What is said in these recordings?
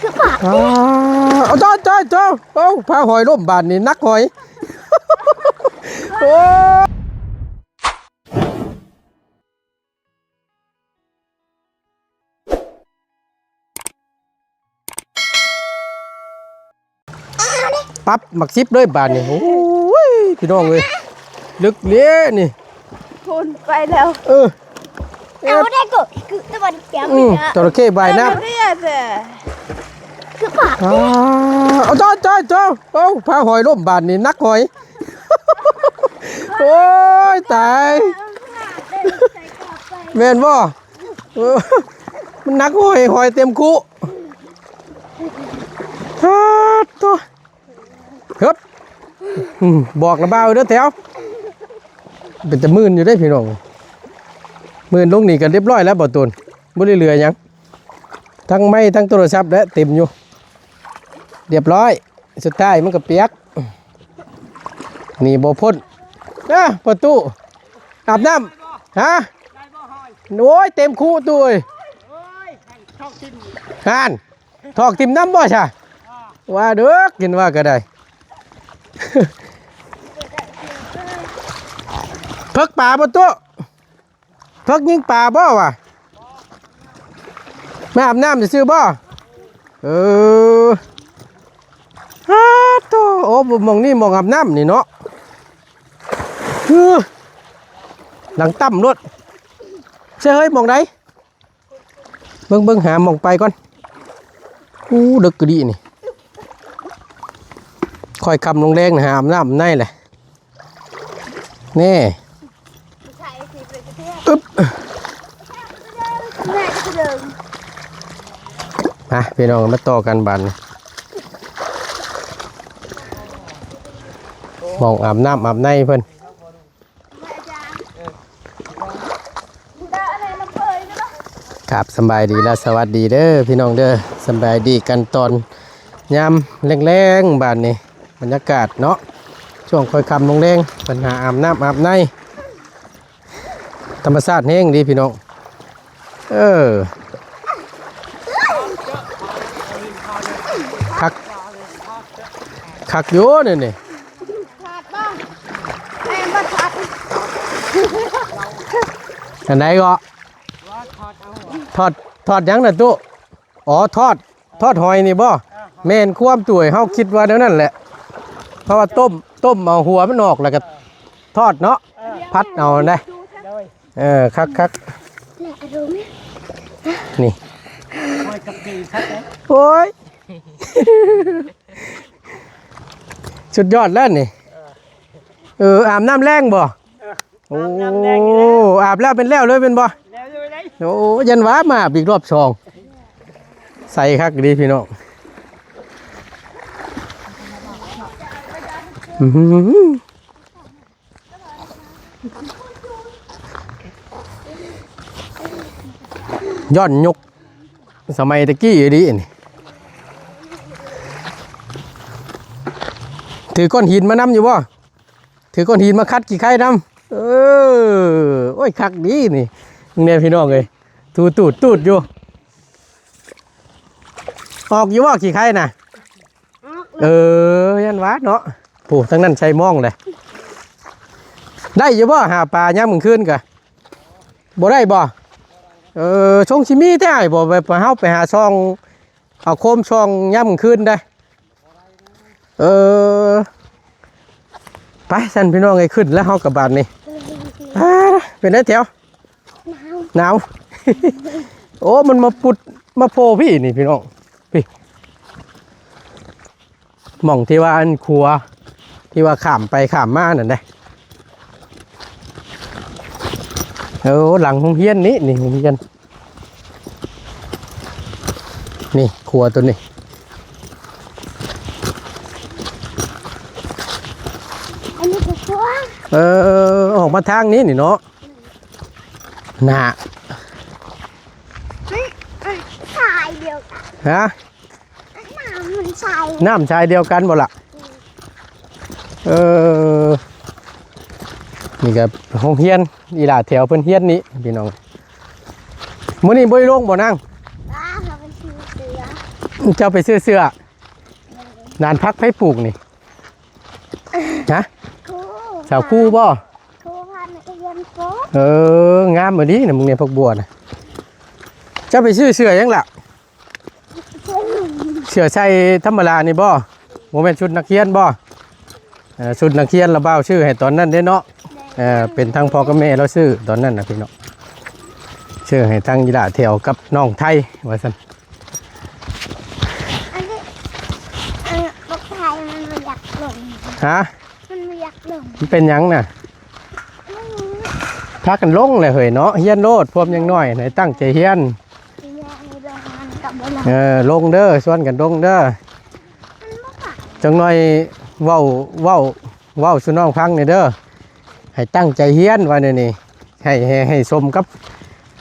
ອ້າ ເອົາ ໂທ້ ໂທ້ ໂທ້ ເອົາ ພາຫອຍລົ້ມບາດນີ້ ໜັກຫອຍ ໂອ້ຍ. ປັບໝາກສິບເລີຍບາດນີ້. ໂອ້ຍ ພີ່ນ້ອງເອີຍ ເລິກເດ້ນີ້ ພຸ້ນໄປແລ້ວ. ເອີ ເອົາໄດ້ກໍຄືຕະວັນແກ້ມ ອືມ ນີ້ນະ ຈະເຂົ້ວ່າຍນ້ຳ ເອີ ຄືປາກ ອ້າ ເອົາ ໂທ້ ໂທ້ ໂທ້ ເອົາ ພາຫອຍລົ້ມບາດນີ້ ໜັກຫອຍ ໂອ້ຍ ຕາຍ ແມ່ນບໍ່? ເອີ ມັນໜັກຫອຍ ຫອຍເຕັມຄຸ ປາດໂທ້ ເຮີບ ອືມ ບອກລະບ່າວເດີແຖວ ເປັນຕາມື່ນຢູ່ເດ້ພີ່ນ້ອງ ມື່ນລົງນີ້ກໍລຽບຮ້ອຍແລ້ວ ບໍ່ໂຕນ ບໍ່ໄດ້ເຫຼືອຫຍັງ ທັງໄມ້ທັງໂທລະສັບແຫຼະ ເຕັມຢູ່ ລຽບຮ້ອຍ ສຸດທ້າຍມັນກໍປຽກ ໜີບໍ່ພົ້ນ. ເອີ ປະຕູ ອາບນ້ຳ ຮະ? ໂອ້ຍ ເຕັມຄຸຕູ້ເອີຍ ຫັ້ນ ຖອກຖິ້ມນ້ຳບໍ່ຊະ? ວ່າເດີ ກິນວ່າກໍໄດ້ ເພິກປາບໍ່ຕູ້? ເພິກຍິງປາບໍ່ວະ? ມາອາບນ້ຳຊື່ໆບໍ່? ເອີ ຮາໂຕ ໂອ້ ໝ່ອງນີ້ໝ່ອງອາບນ້ຳນີ້ເນາະ ເອີ ຫຼັງຕ່ຳໂລດ ໃຊ່ເຮີ້ຍ ໝ່ອງໃດ? ເບິ່ງ ເບິ່ງ ຫາໝ່ອງໄປກ່ອນ ອູ້ ເດິກກະດີນີ້ ຄ່ອຍຄ່ຳລົງແລງນະ ຫາອາບນ້ຳອາບໃນແຫຼະ. ນີ້ ອຶບ ມາພີ່ນ້ອງ ມາຕໍ່ກັນບາດນີ້ ໝ່ອງອາບນ້ຳອາບໃນເພິ່ນ. ຄັບ ສະບາຍດີ ແລະ ສະຫວັດດີເດີພີ່ນ້ອງເດີ ສະບາຍດີກັນຕອນຍາມແລງໆ ບາດນີ້ ບັນຍາກາດເນາະ ຊ່ວງຄ່ອຍຄ່ຳລົງແລງ ເພິ່ນຫາອາບນ້ຳອາບໃນ ທຳມະຊາດແຮງດີພີ່ນ້ອງ ເອີ ຄັກ ຄັກຢູ່ນີ້ ນີ້ ຖອດບໍ່? ແມ່ນບໍ່ຖອດ? ອັນໃດເກາະ? ຖອດ ຖອດຫຍັງນະຕູ້? ອໍ ທອດ ທອດຫອຍນີ້ບໍ່? ແມ່ນຄວາມຕົວເຮົາຄິດວ່າແນວນັ້ນແຫຼະ ເພາະວ່າຕົ້ມ ຕົ້ມເອົາຫົວມັນອອກ ແລ້ວກໍທອດເນາະ ຜັດເອົາຫັ້ນໃດ. ເອີ ຄັກໆ ນີ້ ໂອ້ຍ ສຸດຍອດແລ້ວນີ້ ເອີ ອາບນ້ຳແລງບໍ່? ເອີ ໂອ້ ອາບນ້ຳແລງນີ້ແຫຼະ ອາບແລ້ວເປັນແລ້ວເລີຍແມ່ນບໍ່? ແລ້ວເລີຍໄດ໋ ໂອ້ ຢ້ານວ່າມາອາບອີກລອບສອງ ໃສຄັກດີພີ່ນ້ອງ ອື ຍ້ອນຍຸກສະໄໝແຕ່ກີ້ອີ່ຫຼີນີ້ ຖືກ້ອນຫີນມານຳຢູ່ບໍ່? ຖືກ້ອນຫີນມາຂັດຂີ້ໄຄນຳ ເອີ ໂອ້ຍ ຄັກດີນີ້ ເບິ່ງແດ່ພີ່ນ້ອງເອີຍ ຖູຕູດໆຢູ່ ອອກຢູ່ບໍ່ຂີ້ໄຄນະ? ເອີ ຢ້ານວ່າເນາະ ໂອ້ ທາງນັ້ນໃສ່ມອງເດ້ ໄດ້ຢູ່ບໍ່ຫາປາຍາມກາງຄືນກະ ບໍ່ໄດ້ບໍ່? ເອີ ຊົງຊິມີແທ້ອ້າຍບໍ່ ແບບເຮົາໄປຫາຊ່ອງ ເອົາໂຄມຊ່ອງຍາມກາງຄືນໄດ໋ ເອີ ໄປຊັ້ນພີ່ນ້ອງເອີຍ ຂຶ້ນແລ້ວເຮົາກະບາດນີ້ ອ່າ ເປັນໄດແຖວ? ໜາວ ໜາວ ໂອ້ ມັນມາປຸດມາໂຜ່ພີ້ນີ້ພີ່ນ້ອງ ພີ້ ໝ່ອງທີ່ວ່າອັນຂົວ ທີ່ວ່າຂ້າມໄປຂ້າມມານັ້ນເດ້ ເອີ ຫຼັງໂຮງຮຽນນີ້ ນີ້ໂຮງຮຽນ ນີ້ຂົວໂຕນີ້ ອັນນີ້ຄືຂົວ ເອີ ອອກມາທາງນີ້ນີ້ເນາະ ໜ້າ ມັນ ມັນຊາຍດຽວກັນ ຮະ? ນ້ຳມັນຊາຍ ນ້ຳຊາຍດຽວກັນບໍ່ລະ? ອືມ ເອີ ນີ້ກໍໂຮງຮຽນ ອີ່ຫຼ້າແຖວເພິ່ນຮຽນນີ້ພີ່ນ້ອງ ມື້ນີ້ບໍ່ໄດ້ລົງບໍ່ນາງ? ບ້າ ເຮົາໄປຊື້ເສືອ ເຈົ້າໄປຊື້ເສື້ອ ນານຜັກໃຜປູກນີ້? ຮະ? ຄູ ສາວຄູບໍ່? ຄູພານັກຮຽນປູກ. ເອີ ງາມອີ່ຫຼີນະ ມຶງນີ້ ຜັກບົວນະ. ເຈົ້າໄປຊື້ເສື້ອຫຍັງລະ? ເສື້ອໃສ່ທຳມະດານີ້ບໍ່? ບໍ່ແມ່ນຊຸດນັກຮຽນບໍ່? ເອີ ຊຸດນັກຮຽນລະບ່າວຊື້ໃຫ້ຕອນນັ້ນເດ້ເນາະ. ເອີ ເປັນທັງພໍ່ກັບແມ່ລາວຊື້ຕອນນັ້ນນະພີ່ນ້ອງ ຊື້ໃຫ້ທັງອີ່ຫຼ້າແຖວກັບນ້ອງໄທວ່າຊັ້ນ. ອັນນີ້ ອັນບັກໄທມັນບໍ່ຢາກລົງ. ຮະ? ມັນບໍ່ຢາກລົງ. ມັນເປັນຫຍັງນະ? ພາກັນລົງແຫຼະເຮີ້ຍເນາະ ຮຽນໂລດ ພວກຍັງນ້ອຍໃຫ້ຕັ້ງໃຈຮຽນ. ເອີ ລົງເດີ ຊວນກັນລົງເດີ. ຈັກໜ່ອຍເວົ້າ ເວົ້າ ເວົ້າສູ່ນ້ອງຟັງແດ່ເດີ ໃຫ້ຕັ້ງໃຈຮຽນວ່າແນວນີ້ ໃຫ້ ໃຫ້ ໃຫ້ສົມກັບ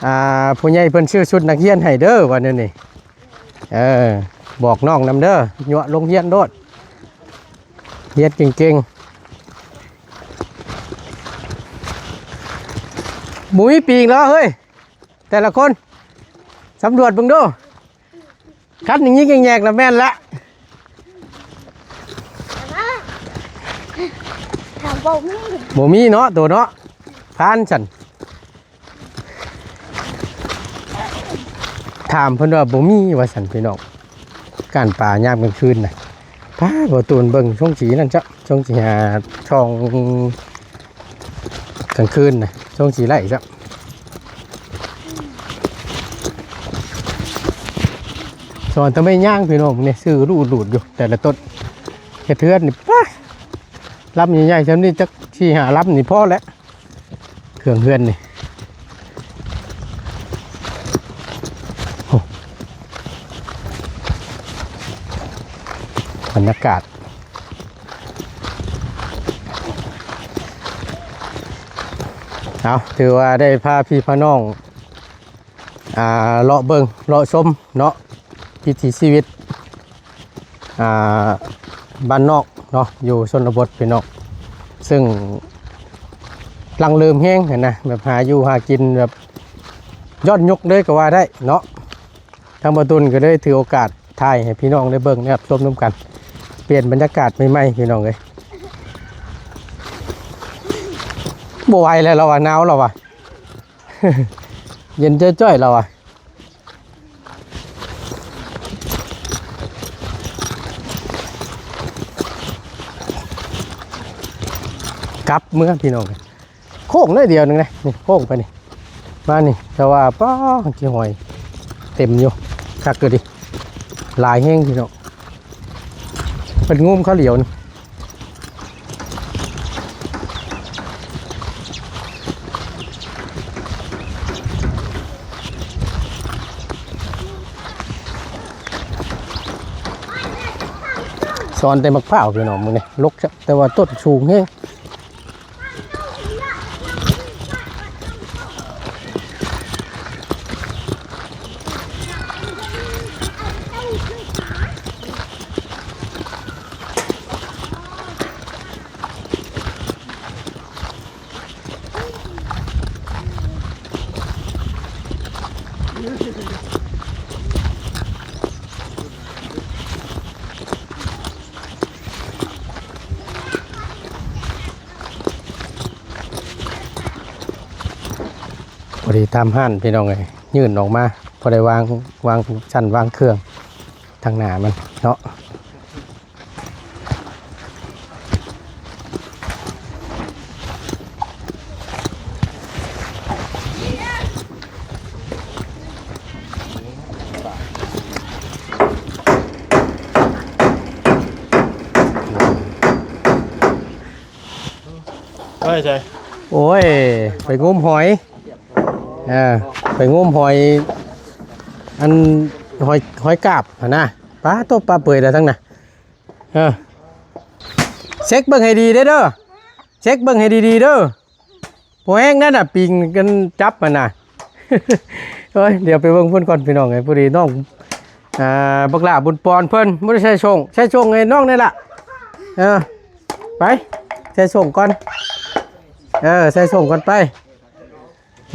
ອ່າ ຜູ້ໃຫຍ່ເພິ່ນຊື້ຊຸດນັກຮຽນໃຫ້ເດີວ່າແນວນີ້. ເອີ ບອກນ້ອງນຳເດີ ຍົວະລົງຮຽນໂລດ ຮຽນເກັ່ງໆ. ບໍ່ມີປີກແລ້ວເຮີ້ຍ ແຕ່ລະຄົນ ສຳຫຼວດເບິ່ງດູ. ຄັນຍິກໆແຍກໆລະແມ່ນລະ. ບໍ່ມີ ບໍ່ມີເນາະ ໂຕເນາະ ຜ່ານຊັ້ນ. ຖາມເພິ່ນວ່າບໍ່ມີວ່າຊັ້ນພີ່ນ້ອງ ການປາຍາມກາງຄືນນະ. ປ້າ ບໍ່ຕູນເບິ່ງ ຊົງສີນັ້ນຊະ ຊົງສີຫາຊ່ອງກາງຄືນນະ ຊົງສີໄລ່ຊະ. ສອນແຕ່ໄມ້ຍາງພີ່ນ້ອງນີ້ ຊື່ຫຼູດໆຢູ່ແຕ່ລະຕົ້ນ. ເຮັດເຮືອນນີ້ ປ້າ ລຳໃຫຍ່ໆ ຊ່ຳນີ້ຈັກສີ່ຫ້າລຳນີ້ພໍແລ້ວ. ເຄື່ອງເຮືອນນີ້ ໂອ້ ບັນຍາກາດ. ເອົາ ຖືວ່າໄດ້ພາພີ່ພານ້ອງ ອ່າ ເລາະເບິ່ງເລາະຊົມເນາະ ວິຖີຊີວິດ ອ່າ ບ້ານນອກເນາະ ຢູ່ຊົນນະບົດພີ່ນ້ອງ ເຊິ່ງຫຼັ່ງເລີມແຮງຫັ້ນນະ ແບບຫາຢູ່ຫາກິນແບບຍ້ອນຍຸກເລີຍກໍວ່າໄດ້ເນາະ. ທາງບ່າວຕຸນກໍເລີຍຖືໂອກາດຖ່າຍໃຫ້ພີ່ນ້ອງໄດ້ເບິ່ງໄດ້ຮັບຊົມນຳກັນ ປ່ຽນບັນຍາກາດໃໝ່ໆ ພີ່ນ້ອງເອີຍ. ບໍ່ໄຫວແລ້ວ ລາວວ່າໜາວ ລາວວ່າ ເຢັນຈ້ອຍໆ ລາວວ່າ. ກັບເມືອພີ່ນ້ອງ ໂຄ້ງໜ້ອຍດຽວໜຶ່ງນະ ນີ້ໂຄ້ງໄປນີ້ ມານີ້ ແຕ່ວ່າ ປ້າ ຂີ້ຫອຍເຕັມຢູ່ ຄັກຢູ່ເດ ຫຼາຍແຮງພີ່ນ້ອງ. ເພິ່ນງຸ້ມເຂົາຫຼຽວນີ້ ສອນແຕ່ໝາກພ້າວພີ່ນ້ອງ ມື້ນີ້ລົກຊະ ແຕ່ວ່າຕົ້ນສູງແຮງ. ພໍດີຕາມຮ້ານພີ່ນ້ອງເອີຍ ຍື່ນອອກມາ ພໍໄດ້ວາງ ວາງຊັ້ນວາງເຄື່ອງທາງໜ້າມັນເນາະ. ໄປໃສ? ໂອ້ຍ ໄປງົມຫອຍ ເອີ ໄປງົມຫອຍ ອັນ ຫອຍ ຫອຍກາບຫັ້ນນະ. ປາໂຕ ປາເປື່ອຍແລ້ວທັງນະ. ເອີ ເຊັກເບິ່ງໃຫ້ດີເດີ ເຊັກເບິ່ງໃຫ້ດີໆເດີ. ບໍ່ແຮງນັ້ນນະ ປີງກັນຈັບຫັ້ນນະ. ໂອ້ຍ ດຽວໄປເບິ່ງເພິ່ນກ່ອນພີ່ນ້ອງເອີຍ. ພໍດີນ້ອງ ອ່າ ບັກຫຼ້າບຸນປອນເພິ່ນບໍ່ໄດ້ໃສ່ໂສ້ງ ໃສ່ໂສ້ງໃຫ້ນ້ອງແດ່ລະ. ເອີ ໄປ ໃສ່ໂສ້ງກ່ອນ ເອີ ໃສ່ໂສ້ງກ່ອນໄປ.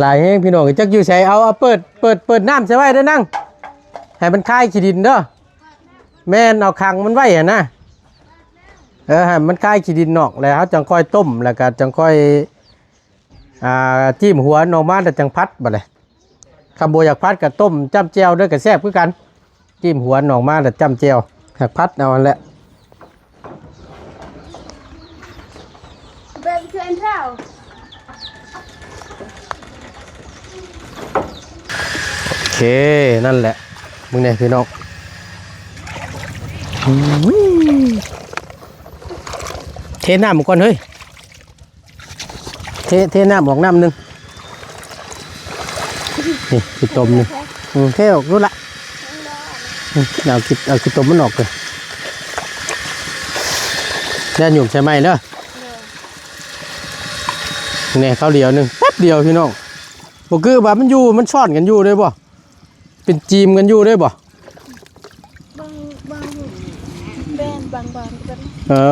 ຫຼາຍແຮງພີ່ນ້ອງ ຈັກຢູ່ໃສ. ເອົາ ເອົາ ເປີດ ເປີດ ເປີດນ້ຳໃສ່ໄວ້ເດີນາງ ໃຫ້ມັນຄາຍຂີ້ດິນເດີ. ແມ່ນ ເອົາຂັງມັນໄວ້ຫັ້ນນະ. ເອີ ໃຫ້ມັນຄາຍຂີ້ດິນອອກ ແລ້ວເຮົາຈັ່ງຄ່ອຍຕົ້ມ ແລ້ວກໍຈັ່ງຄ່ອຍ ອ່າ ຈີ້ມຫົວມັນອອກມາ ແລ້ວຈັ່ງຜັດບາດນີ້. ຄັນບໍ່ຢາກຜັດກໍຕົ້ມຈ້ຳແຈ່ວເດີ ກໍແຊບຄືກັນ. ຈີ້ມຫົວມັນອອກມາແລ້ວຈ້ຳແຈ່ວ ຫາກຜັດເອົາຫັ້ນແຫຼະ. ເບິ່ງເພື່ອນເຮົາ. ໂອເຄ ນັ້ນແຫຼະ ເບິ່ງແດ່ພີ່ນ້ອງ. ເທນ້ຳກ່ອນເຮີ້ຍ. ເທ ເທນ້ຳອອກນ້ຳໜຶ່ງ. ນີ້ ຂີ້ຕົມນີ້. ອືມ ເທອອກໂລດລະ. ອືມ ເອົາຂີ້ ເອົາຂີ້ຕົມມັນອອກເລີຍ. ຢ່າຫຍຸກໃສ່ໄມ້ເດີ. ແນ່ ຄາວດຽວໜຶ່ງ ແປັບດຽວພີ່ນ້ອງ. ບໍ່ຄືວ່າມັນຢູ່ ມັນຊ້ອນກັນຢູ່ເດ້ບໍ່? ເປັນຈີມກັນຢູ່ເດ້ບໍ່? ບາງ ບາງ ແມ່ນ ບາງ ບາງ ເອີ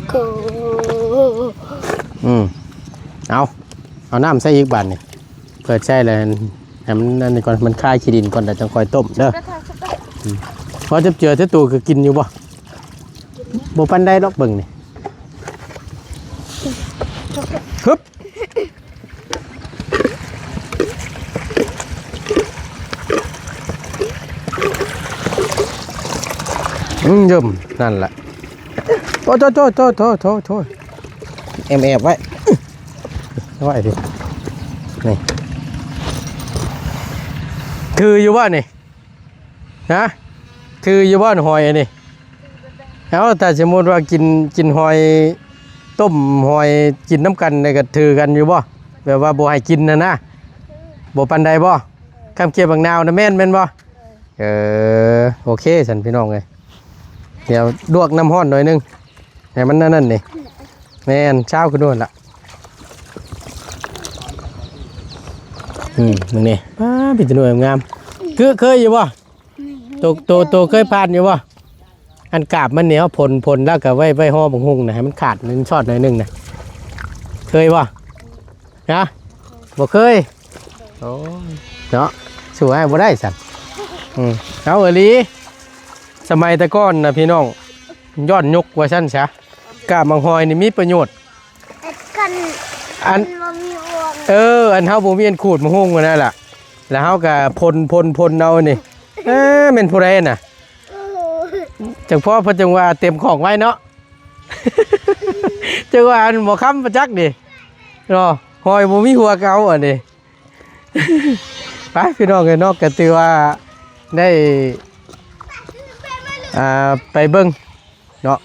ໂອ້ ອືມ ເອົາ ເອົານ້ຳໃສ່ອີກບາດນີ້ ເປີດໃສ່ແລ້ວໃຫ້ມັນອັນນີ້ກ່ອນ ມັນຄາຍຂີ້ດິນກ່ອນ ແລ້ວຈັ່ງຄ່ອຍຕົ້ມເດີ. ອືມ ພໍຈັບເຈືອແຕ່ໂຕກໍກິນຢູ່ບໍ່? ບໍ່ປານໃດດອກ ເບິ່ງນີ້ ຮຶບ. ອືມ ເຢີມ ນັ້ນແຫຼະ. ໂອ້ ໂອ້ ໂອ້ ແອບໆໄວ້ ໄວ້ ນີ້ ຖືຢູ່ບໍ່ນີ້? ນະ ຖືຢູ່ບໍ່ຫອຍອັນນີ້? ເອົາ ຖ້າສົມມຸດວ່າກິນ ກິນຫອຍ ຕົ້ມຫອຍກິນນຳກັນນີ້ ກໍຖືກັນຢູ່ບໍ່? ແບບວ່າບໍ່ໃຫ້ກິນຫັ້ນນະ ບໍ່ປານໃດບໍ່? ຄຳເກັບບັກນາວນະ ແມ່ນ ແມ່ນບໍ່? ເອີ ໂອເຄຊັ້ນພີ່ນ້ອງເອີຍ ດຽວລວກນ້ຳຮ້ອນໜ້ອຍໜຶ່ງ ໃຫ້ມັນອັນນັ້ນນີ້ ແມ່ນ ຊາວຂຶ້ນໂດນລະ. ອືມ ເບິ່ງນີ້ ປ້າ ເປັນຕາໜ່ວຍງາມ ຄືເຄີຍຢູ່ບໍ່? ໂຕ ໂຕ ໂຕເຄີຍຜ່ານຢູ່ບໍ່? ອັນກາບມັນນີ້ເຮົາຜົນ ຜົນແລ້ວກໍໄວ້ ໄວ້ຫໍ່ບັກຫຸ່ງນະ ໃຫ້ມັນຂາດ ມັນຊອດໜ້ອຍໜຶ່ງນະ ເຄີຍບໍ່? ນະ ບໍ່ເຄີຍ. ໂອ້ຍ ເນາະ ສູ້ອ້າຍບໍ່ໄດ້ຊັ້ນ. ອືມ ເອົາອີ່ຫຼີ ສະໄໝແຕ່ກ່ອນນະພີ່ນ້ອງ ຍ້ອນຍຸກວ່າຊັ້ນຊະ ກາບໝາກຫອຍນີ້ມີປະໂຫຍດ. ອັນ ອັນບໍ່ມີອວງ ເອີ ອັນເຮົາບໍ່ມີອັນຂູດໝາກຫຸ່ງຫັ້ນນະລະ ແລ້ວເຮົາກໍພົນ ພົນ ພົນເອົານີ້. ເອີ ແມ່ນຜູ້ໃດນະ? ເອີ ຈັ່ງພໍເພິ່ນຈັ່ງວ່າເຕັມຂອງໄວ້ເນາະ ຈັ່ງວ່າອັນໝໍຄຳປະຈັກນີ້ເນາະ ຫອຍບໍ່ມີຫົວກໍເອົາອັນນີ້. ໄປພີ່ນ້ອງເອີຍເນາະ ກໍຖືວ່າໄດ້ ອ່າ ໄປເບິ່ງ ເນາະ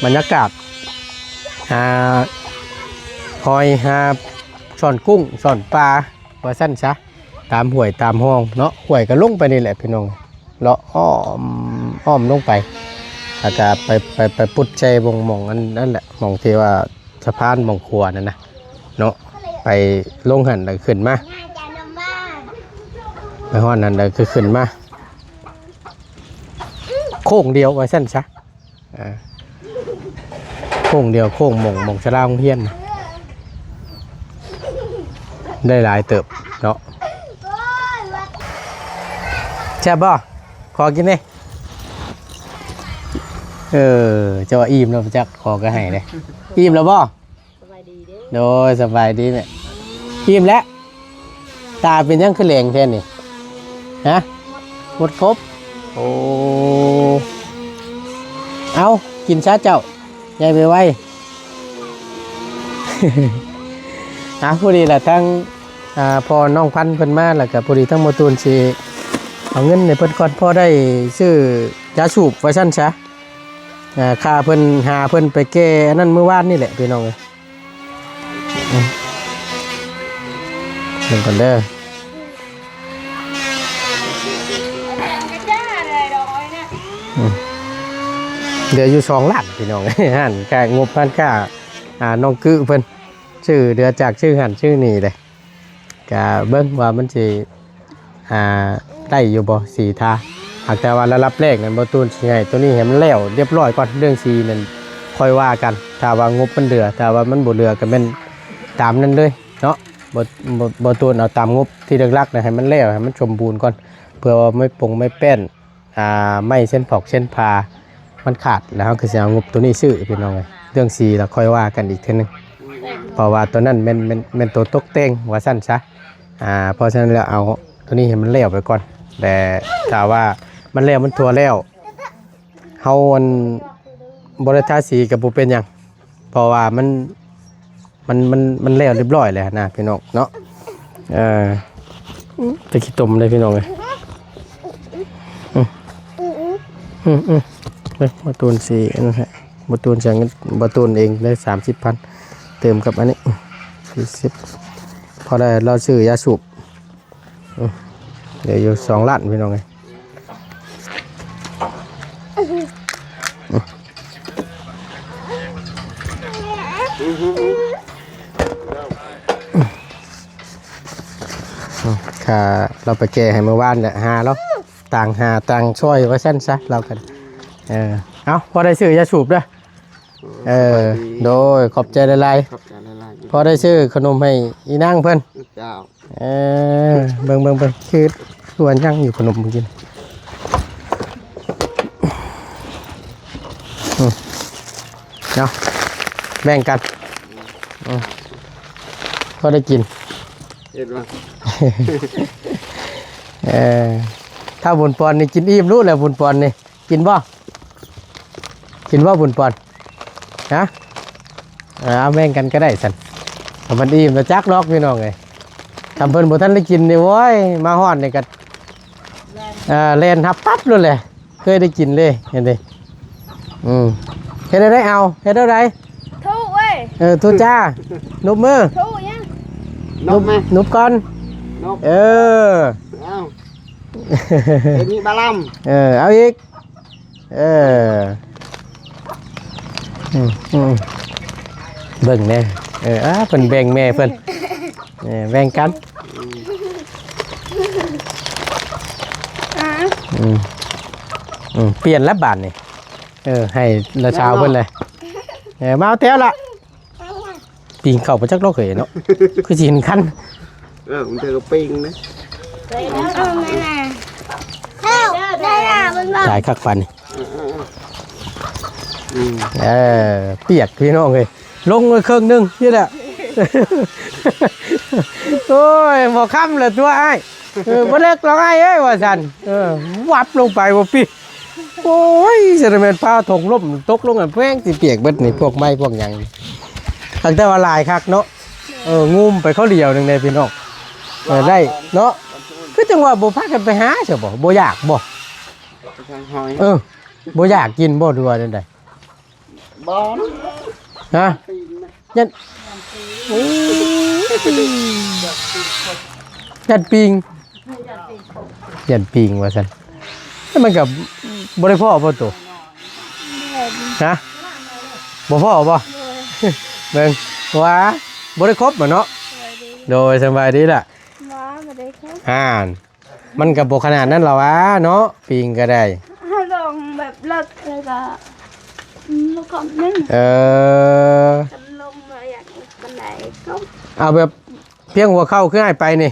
ບັນຍາກາດຫາຫອຍ ຫາຊ່ອນກຸ້ງຊ່ອນປາວ່າຊັ້ນຊະ ຕາມຫ້ວຍຕາມຮ່ອງເນາະ. ຫ້ວຍກໍລົງໄປນີ້ແຫຼະພີ່ນ້ອງ ເລາະອ້ອມ ອ້ອມລົງໄປ ແລ້ວກໍໄປ ໄປ ໄປປຸດໃສ່ໝ່ອງ ໝ່ອງອັນນັ້ນແຫຼະ ໝ່ອງທີ່ວ່າສະພານໝ່ອງຂົວນັ້ນນະເນາະ. ໄປລົງຫັ້ນແລ້ວຂຶ້ນມາ ໄປຮອດນັ້ນແລ້ວຄືຂຶ້ນມາ ໂຄ້ງດຽວວ່າຊັ້ນຊະ. ອ່າ ໂຄ້ງດຽວ ໂຄ້ງໝ່ອງ ໝ່ອງສາລາໂຮງຮຽນ ໄດ້ຫຼາຍເຕີບເນາະ. ແຊບບໍ່? ຂໍກິນແດ່. ເອີ ເຈົ້າວ່າອີ່ມແລ້ວຈັກ ຂໍກໍໃຫ້ເດ້. ອີ່ມແລ້ວບໍ່? ສະບາຍດີເດີ. ໂດຍ ສະບາຍດີແມ່. ອີ່ມແລ້ວ. ຕາເປັນຫຍັງຄືແຫຼງແທ້ນີ້? ຮະ? ໝົດຄົບ. ໂອ້ ເອົາ ກິນຊະເຈົ້າ ໃຫຍ່ໄວໆ. ອ່າ ພໍດີລະ ທາງ ອ່າ ພໍ່ນ້ອງພັນເພິ່ນມາ ແລ້ວກໍພໍດີທາງໝໍຕູນຊິເອົາເງິນໃຫ້ເພິ່ນກ່ອນ ພໍໄດ້ຊື້ຢາສູບວ່າຊັ້ນຊະ. ອ່າ ຄ່າເພິ່ນ ຫາເພິ່ນໄປແກ້ອັນນັ້ນມື້ວານນີ້ແຫຼະ ພີ່ນ້ອງເອີຍ. ອືມ ເບິ່ງກ່ອນເດີ. ອືມ ເຫຼືອຢູ່ສອງລ້ານ ພີ່ນ້ອງ. ຮ້ານຄ້າ ງົບຮ້ານຄ້າ ອ່າ ນ້ອງກຶເພິ່ນ ຊື້ ເຫຼືອຈາກຊື້ຫັ້ນຊື້ນີ້ເດ້. ກະເບິ່ງວ່າມັນຊິ ອ່າ ໄດ້ຢູ່ບໍ່ສີທາ. ຫາກແຕ່ວ່າລະດັບແລກນັ້ນ ບໍ່ຕູນຊິໃຫ້ໂຕນີ້ໃຫ້ມັນແລ້ວຮຽບຮ້ອຍກ່ອນ. ເລື່ອງສີນັ້ນຄ່ອຍວ່າກັນ ຖ້າວ່າງົບມັນເຫຼືອ. ຖ້າວ່າມັນບໍ່ເຫຼືອກໍແມ່ນຕາມນັ້ນເລີຍເນາະ. ບໍ່ ບໍ່ ບໍ່ໂຕນເອົາຕາມງົບທີ່ຫຼັກໆນະ ໃຫ້ມັນແລ້ວ ໃຫ້ມັນສົມບູນກ່ອນ ເພື່ອວ່າໄມ້ປົງໄມ້ແປ້ນ ອ່າ ໄມ້ເຊັ່ນຜອກເຊັ່ນຜາມັນຂາດ ແລ້ວເຮົາກໍຊິເອົາງົບໂຕນີ້ຊື້ ພີ່ນ້ອງເອີຍ. ເລື່ອງສີລະຄ່ອຍວ່າກັນອີກເທື່ອໜຶ່ງ ເພາະວ່າໂຕນັ້ນແມ່ນ ແມ່ນ ແມ່ນໂຕຕົກແຕ່ງວ່າຊັ້ນຊະ. ອ່າ ເພາະສະນັ້ນແລ້ວເອົາໂຕນີ້ໃຫ້ມັນແລ້ວໄປກ່ອນ ແຕ່ຖ້າວ່າມັນແລ້ວມັນທົ່ວແລ້ວ ເຮົາ ອັນ ບໍ່ໄດ້ທາສີກໍບໍ່ເປັນຫຍັງ ເພາະວ່າມັນ ມັນ ມັນ ມັນແລ້ວຮຽບຮ້ອຍແລ້ວນະພີ່ນ້ອງເນາະ. ເອີ ແຕ່ຂີ້ຕົມເດ້ພີ່ນ້ອງເອີຍ. ອືມ ອືມ ອືມ ເອີ ບໍ່ຕູນສີ່ ອັນນັ້ນແຫຼະ ບໍ່ຕູນສຽງ ບໍ່ຕູນເອງໄດ້ສາມສິບພັນ ເຕີມກັບອັນນີ້ ອືມ ສີ່ສິບ ພໍໄດ້ລາວຊື້ຢາສູບ. ອືມ ເຫຼືອຢູ່ສອງລ້ານພີ່ນ້ອງເອີຍ. ຄ່າລາວໄປແກ່ໃຫ້ມື້ວານແຫຼະ ຫາລາວຕ່າງຫາຕ່າງຊ່ອຍວ່າຊັ້ນຊະ ລາວກໍ ເອີ ເອົາ ພໍໄດ້ຊື້ຢາສູບເດີ້. ເອີ ສະບາຍດີ ໂດຍ ຂອບໃຈຫຼາຍໆ ຂອບໃຈຫຼາຍໆ ພໍໄດ້ຊື້ຂະໜົມໃຫ້ອີນາງເພິ່ນ ເຈົ້າ. ເອີ ເບິ່ງ ເບິ່ງ ເບິ່ງ ຄື ຄືວ່າຍັງຢູ່ຂະໜົມມື້ກີ້ ອືມ ເນາະ ແບ່ງກັນ ອືມ ພໍໄດ້ກິນ ເຫັນບໍ່ ເອີ ຖ້າບຸນປອນນີ້ກິນອີ່ມໂລດແຫຼະ ບຸນປອນນີ້ ກິນບໍ່? ກິນບໍ່ບຸນປອນ? ຮະ? ເອີ ເອົາແບ່ງກັນກໍໄດ້ຊັ້ນ ຖ້າມັນອີ່ມລະຈັກດອກພີ່ນ້ອງເອີຍ. ຖ້າເພິ່ນບໍ່ທັນໄດ້ກິນນີ້ ໂອ້ຍ ມາຮອດນີ້ກໍ ເອີ ແລ່ນຮັບປັບໂລດແຫຼະ ເຄີຍໄດ້ກິນເດ້ ເຫັນເດ້. ອືມ ເຮັດແນວໃດເອົາ ເຮັດແນວໃດ? ທຸເວີຍ ເອີ ທຸຈ້າ ນົບມື ທຸຫຍັງ? ນົບ ນົບກ່ອນ ນົບ ເອີ ເອົາ ເຮັດນີ້ບາລຳ ເອີ ເອົາອີກ ເອີ ອືມ ອືມ ເບິ່ງແດ່ ເອີ ອ່າ ເພິ່ນແບ່ງແມ່ເພິ່ນ ເອີ ແບ່ງກັນ ອືມ ອືມ ປ່ຽນລະບາດນີ້ ເອີ ໃຫ້ລະຊາວເພິ່ນເລີຍ ເອີ ມາເອົາແຖວລະ. ປີງເຂົ້າໄປຈັກດອກເອີຍເນາະ ຄືຊິເຫັນຄັນ ເອີ ມັນເທື່ອກໍປີງນະ ເອົາແມ່ນະ ເອົາໄດ້ລະມັນວ່າ ຫຼາຍຄັກປານນີ້ ເອີ ເອີ ເອີ ອືມ ເອີ ປຽກພີ່ນ້ອງເອີຍ ລົງໄປເຄິ່ງໜຶ່ງນີ້ແຫຼະ ໂອ້ຍ ບໍ່ຄ້ຳລະຕົວອ້າຍ ເອີ ບໍ່ເລິກດອກອ້າຍເອີຍ ວ່າຊັ້ນ ເອີ ວັບລົງໄປບໍ່ປີ ໂອ້ຍ ຊິໄດ້ແມ່ນຟ້າຖົງລົມຕົກລົງ ແມ່ງຊິປຽກເບິດນີ້ ພວກໄມ້ພວກຫຍັງ ຕັ້ງແຕ່ວ່າຫຼາຍຄັກເນາະ ເອີ ງຸ້ມໄປເຂົາດຽວໜຶ່ງເດ້ພີ່ນ້ອງ ເອີ ໄດ້ເນາະ ຄືຈັ່ງວ່າບໍ່ພາກັນໄປຫາຊະບໍ່ ບໍ່ຢາກບໍ່ ໄປຫາຫອຍ ເອີ ບໍ່ຢາກກິນບໍ່ ຫຼືວ່າຈັ່ງໃດ? ບໍ່ນະ ຮະ? ຢ້ານ ໂອ້ຍ ຢ້ານປີງ ຢ້ານປີງວ່າຊັ້ນ ແລ້ວມັນກໍບໍ່ໄດ້ພໍ້ບໍ່ໂຕ ຮະ? ບໍ່ພໍ້ບໍ່? ເບິ່ງ ວ່າບໍ່ໄດ້ຄົບບໍ່ເນາະ? ໂດຍ ສະບາຍດີລະ ບໍ່ ບໍ່ໄດ້ຄົບ ອ່ານ ມັນກໍບໍ່ຂະໜາດນັ້ນລະຫວາເນາະ ປີງກໍໄດ້ ເຮົາລົງແບບເລິກແລ້ວກໍ ອືມ ບໍ່ຄອບໜຶ່ງ ເອີ ຄັນລົງມາຢາກປານໃດກໍ ເອົາແບບພຽງຫົວເຂົ່າຄືອ້າຍໄປນີ້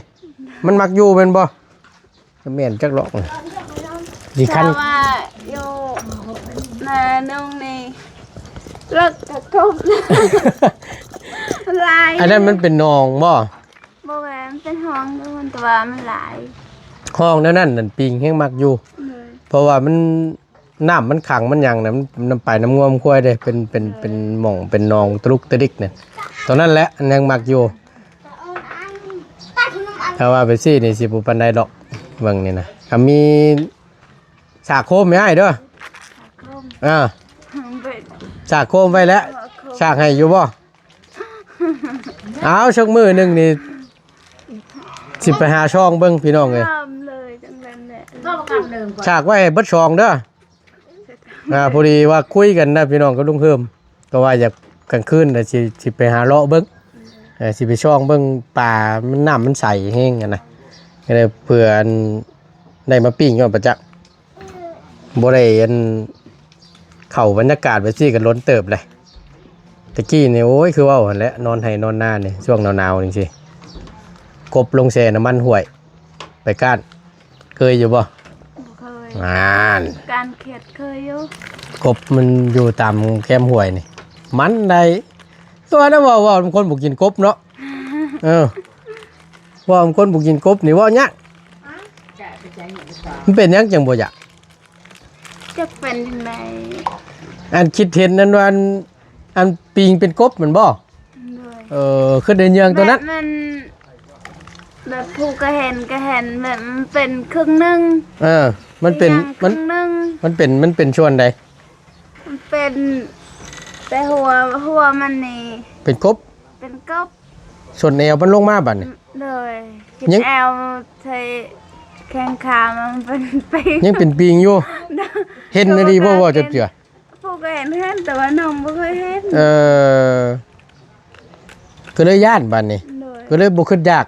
ມັນມັກຢູ່ແມ່ນບໍ່? ແມ່ນຈັກດອກ ຊິຄັນ ແຕ່ວ່າຢູ່ນາໜຸ່ງນີ້ ເລິກກະກົບ ຫຼາຍ ອັນນັ້ນມັນເປັນໜອງບໍ່? ບໍ່ແມ່ນ ເປັນຮ່ອງຢູ່ ແຕ່ວ່າມັນຫຼາຍ ຮ່ອງແນວນັ້ນນັ້ນ ປີງແຮງມັກຢູ່ ໂດຍ ເພາະວ່າມັນ ນ້ຳມັນຂັງມັນຫຍັງນະ ມັນ ນ້ຳໄປນ້ຳງົວນ້ຳຄວາຍເດ້ ເປັນ ເປັນ ເປັນໝ່ອງເປັນໜອງຕະລຸກຕະດິກນີ້ ຕົວນັ້ນແຫຼະ ອັນຍັງມັກຢູ່ ຖ້າວ່າໄປຊີ້ນີ້ຊິບໍ່ປານໃດດອກ ເບິ່ງນີ້ນະ ກໍມີສາກໂຄມໃຫ້ອ້າຍເດີ ສາກໂຄມ ອ່າ ສາກໂຄມໄວ້ແລ້ວ ສາກໂຄມ ສາກໃຫ້ຢູ່ບໍ່? ເອົາ ສັກມື້ໜຶ່ງນີ້ ຊິໄປຫາຊ່ອງເບິ່ງພີ່ນ້ອງເອີຍ ງາມເລີຍ ຈັ່ງນັ້ນແຫຼະ ສາກໄວ້ໃຫ້ເບິດຊ່ອງເດີ ອ່າ ພໍດີວ່າຄຸຍກັນນະພີ່ນ້ອງກັບລຸງເຮີມ ກໍວ່າຢາກກາງຄືນນະ ຊິ ຊິໄປຫາເລາະເບິ່ງ ເອີ ຊິໄປຊ່ອງເບິ່ງປາ ມັນ ນ້ຳມັນໃສແຮງຫັ້ນນະ ກໍເລີຍເພື່ອອັນ ໄດ້ມາປີ້ງຍ້ອນປະຈັກ ບໍ່ໄດ້ອັນ ເຂົ້າບັນຍາກາດແບບຊີ້ກໍດົນເຕີບແຫຼະ ແຕ່ກີ້ນີ້ ໂອ້ຍ ຄືເວົ້າຫັ້ນແຫຼະ ນອນໄຮ່ນອນນານີ້ ຊ່ວງໜາວໆ ຈັ່ງຊີ້ ກົບລົງແຊ່ນ້ຳມັນຫ້ວຍ ໄປກ້ານ ເຄີຍຢູ່ບໍ່? ບໍ່ເຄີຍ. ນັ້ນ ການເຂດເຄີຍຢູ່. ກົບມັນຢູ່ຕາມແຄມຫ້ວຍນີ້ ມັນໄດ້. ຕົວນັ້ນເວົ້າ ເວົ້ານຳຄົນບໍ່ກິນກົບເນາະ. ເອີ ເວົ້ານຳຄົນບໍ່ກິນກົບນີ້ເວົ້າຍາກ. ມັນເປັນຫຍັງຈັ່ງບໍ່ຢາກ? ຈັກເປັນຈັ່ງໃດ. ອັນຄິດເຫັນນັ້ນວ່າ ອັນ ອັນປີງເປັນກົບແມ່ນບໍ່? ໂດຍ. ເອີ ຄືໄດ້ເຍືອງຕົວນັ້ນ. ແບບມັນ ແບບຜູ້ກະເຫັນ ກະເຫັນແບບມັນເປັນເຄິ່ງໜຶ່ງ. ເອີ ມັນເປັນ ເປັນຫຍັງ ມັນ ເຄິ່ງໜຶ່ງ. ມັນເປັນ ມັນເປັນສ່ວນໃດ? ມັນເປັນແຕ່ຫົວ ຫົວມັນນີ້ ເປັນກົບ ເປັນກົບ. ສົ້ນແອວມັນລົງມາບາດນີ້. ໂດຍ. ຍັງ ແອວໃສ່ແຂ້ງຂາມັນເປັນປີງ ຍັງເປັນປີງຢູ່. ໂດຍ. ເຫັນອີ່ຫຼີບໍ່ ເວົ້າຈັກເທື່ອ? ຜູ້ກະເຫັນ ເຫັນ ແຕ່ວ່ານ້ອງບໍ່ເຄີຍເຫັນ. ເອີ ກະເລີຍຢ້ານບາດນີ້. ໂດຍ. ກະເລີຍບໍ່ຄິດຢາກ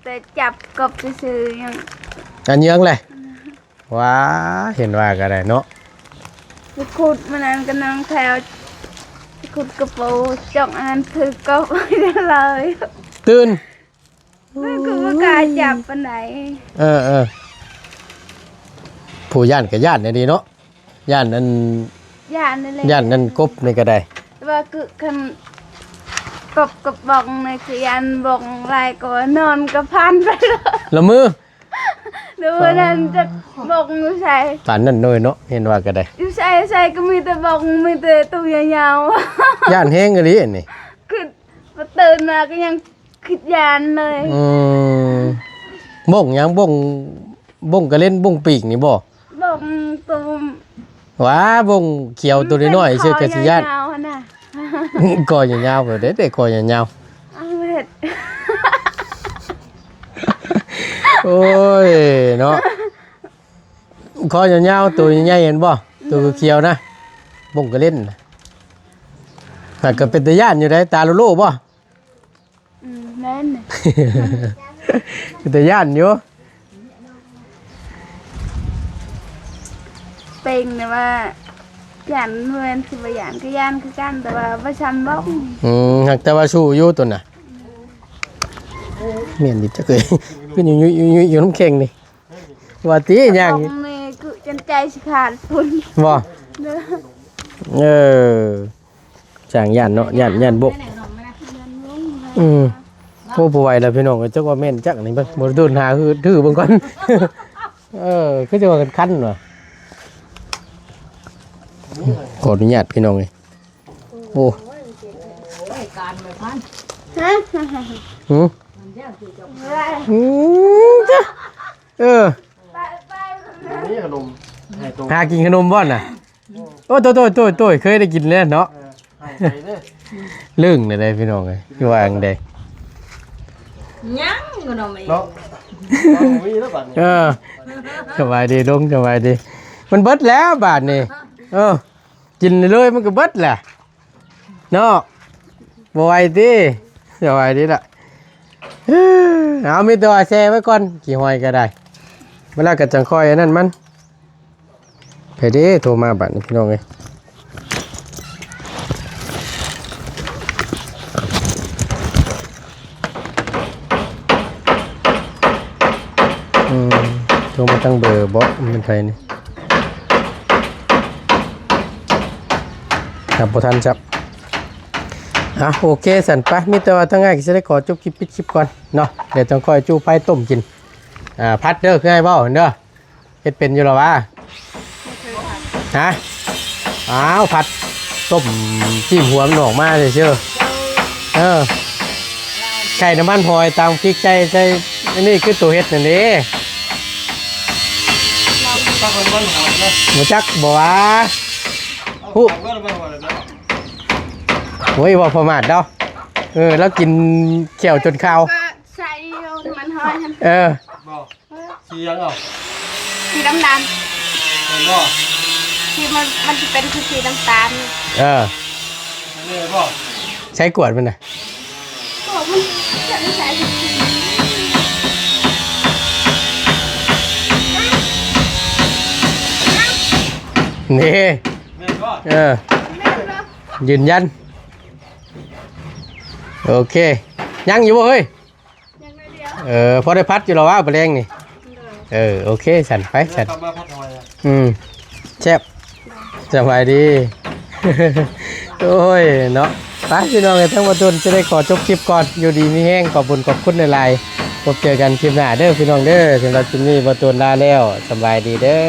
ແຕ່ຈັບກົບຊື່ໆ ຍັງ ອັນເຍືອງແຫຼະ. ວ້າ ເຫັນວ່າກະໄດ້ເນາະ. ໄປຂຸດມື້ນັ້ນກະນັ່ງແຖວ ໄປຂຸດກະປູ ຈ້ອງອັນນນັ້ນຖືກົບເລີຍ. ຕື່ນ ມັນກະບໍ່ກ້າຈັບປານໃດ. ເອີ ເອີ ຜູ້ຢ້ານກະຢ້ານແນວນີ້ເນາະ. ຢ້ານອັນ ຢ້ານນັ້ນແຫຼະ ຢ້ານນັ້ນກົບນີ້ກະໄດ້. ແຕ່ວ່າຄືຄັນກົບກະບອງນີ້ ຄືຢ້ານບອງຫຼາຍກວ່າ ນອນກະພັນໄປລະ ລະມື. ແຕ່ມື້ນັ້ນຈັກບອງຢູ່ໃສ ປານນັ້ນເລີຍເນາະ. ເຫັນວ່າກະໄດ້ ຢູ່ໃສ ໃສກະມີແຕ່ບອງ ມີແຕ່ໂຕຍາວໆ. ຢ້ານແຮງອີ່ຫຼີອັນນີ້. ຄືພໍຕື່ນມາກະຍັງຄິດຢ້ານເລີຍ. ອືມ ບົ້ງຫຍັງ? ບົ້ງ ບົ້ງກະເລັນ ບົ້ງປີກນີ້ບໍ່? ບົ້ງຕູມ ຫວາ ບົ້ງຂຽວໂຕນ້ອຍໆ ຊື່ກະຊິຢ້ານ. ຄອຍາວໆຫັ້ນນະ ຄອຍາວໆ ແບບໃດແຕ່ຄອຍາວໆ. ເອົາເຮັດ ໂອ້ຍເນາະ ຄອຍາວໆ ໂຕໃຫຍ່ໆ ເຫັນບໍ່? ໂຕຂຽວໆນະ ບົ້ງກະເລັນ. ຫາກະເປັນຕາຢ້ານຢູ່ໃດ໋ ຕາໂລໂລບໍ່? ອືມ ແມ່ນ ເປັນຕາຢ້ານຢູ່. ເປັງນະວ່າຢ້ານ ແມ່ນຊິບໍ່ຢ້ານກະຢ້ານຄືກັນ ແຕ່ວ່າບໍ່ຊ່ຳບອງ. ອືມ ຫາກແຕ່ວ່າສູ້ຢູ່ຕົນນະ. ແມ່ນດິ ຈັກເອີຍ ຄືຢູ່ ຢູ່ ຢູ່ ຢູ່ນຳແຂ້ງນີ້. ວ່າຕິ ຍ່າງ ບອງນີ້ຄືຈົນໃຈຊິຂາດພຸ້ນ ບໍ່? ເດີ ເອີ ຊ່າງຢ້ານເນາະ ຢ້ານ ຢ້ານບົກ. ອືມ ໂອ້ ບໍ່ໄຫວແລ້ວພີ່ນ້ອງເອີຍ ຈັກວ່າແມ່ນຈັກນີ້ເບິ່ງ ບໍ່ໂດນຫາ ຖືເບິ່ງກ່ອນ. ເອີ ຄືຈະວ່າຄັນໆ ວ່າ ຂໍອະນຸຍາດພີ່ນ້ອງເອີຍ. ໂອ້ ຮະ ຫື ອືມ ເອີ ນີ້ຂະໜົມ ຫາກິນຂະໜົມບໍ່ນະ? ໂອ້ ໂຕຍໆໆ ເຄີຍໄດ້ກິນແລ້ວເນາະ. ເອີ ເລິ້ງແລ້ວເດ້ພີ່ນ້ອງເອີຍ ຄືວ່າຈັ່ງໃດ ຍັງຂະໜົມອີກເນາະ. ເອີ ສະບາຍດີລຸງ ສະບາຍດີ. ມັນເບິດແລ້ວບາດນີ້ ເອີ ກິນເລີຍມັນກະເບິດແຫຼະເນາະ. ບໍ່ໄຫວຕິ ສະບາຍດີລະ. ເອົາ ມີແຕ່ວ່າແຊ່ໄວ້ກ່ອນ ຂີ້ຫອຍກະໄດ້ ເວລາກະຈັ່ງຄ່ອຍອັນນັ້ນມັນ. ໃຜເດ້ໂທມາບາດນີ້ພີ່ນ້ອງເອີຍ. ອືມ ໂທມາຕັ້ງເບີບໍ່ ແມ່ນໃຜນີ້? ຮັບບໍ່ທັນຊ້ຳ. ອ່ະ ໂອເຄຊັ້ນ ໄປ ມີແຕ່ວ່າທາງອ້າຍກະຊິໄດ້ຂໍຈົບຄລິບ ປິດຄລິບກ່ອນເນາະ. ດຽວຈັ່ງຄ່ອຍຈູ່ໄຟຕົ້ມກິນ ອ່າ ຜັດເດີ ຄືອ້າຍເວົ້າຫັ້ນເດີ. ເຮັດເປັນຢູ່ລະຫວາ? ຮະ? ອ້າວ ຜັດຕົ້ມຊີ້ມຫົວມັນອອກມາຊື່ໆ. ເອີ ໃສ່ນ້ຳມັນຫອຍ ຕຳພລິກໃສ່ ໃສ່ ອັນນີ້ຄືໂຕເຮັດນັ້ນເດ້. ບໍ່ຈັກບໍ່ຫວາ? ຮູ້ ໂອ້ຍ ເວົ້າປະໝາດເນາະ. ເອີ ລາວກິນແຂ້ວຈົນຄາວ. ໃສ່ນ້ຳມັນຫອຍຫັ້ນ. ເອີ ບໍ່ ສີຫຍັງເອົາ? ສີດຳໆ ແມ່ນບໍ່? ທີ່ມັນ ມັນຊິເປັນຄືສີນ້ຳຕານ. ເອີ ອັນນີ້ບໍ່? ໃຊ້ກວດມັນນະ. ກວດມັນຈະໄດ້ໃຊ້ ນີ້ ແມ່ນບໍ່? ເອີ ແມ່ນບໍ່? ຢືນຢັນ. ໂອເຄ ຍັງຢູ່ບໍ່ເຮີ້ຍ? ຍັງໜ້ອຍດຽວ. ເອີ ພໍໄດ້ພັດຢູ່ແລ້ວວ່າ ມື້ແລງນີ້. ເອີ ໂອເຄ ຊັ້ນ ໄປຊັ້ນ. ອືມ ແຊບ. ສະບາຍດີ. ໂອ້ຍເນາະ ໄປພີ່ນ້ອງເອີຍ ທາງບ່າວຕູນຈະໄດ້ຂໍຈົບຄລິບກ່ອນ. ຢູ່ດີມີແຮງ ຂອບບຸນຂອບຄຸນຫຼາຍໆ. ພົບເຈີກັນຄລິບໜ້າເດີພີ່ນ້ອງເດີ. ສຳລັບຄລິບນີ້ບ່າວຕູນລາແລ້ວ. ສະບາຍດີເດີ.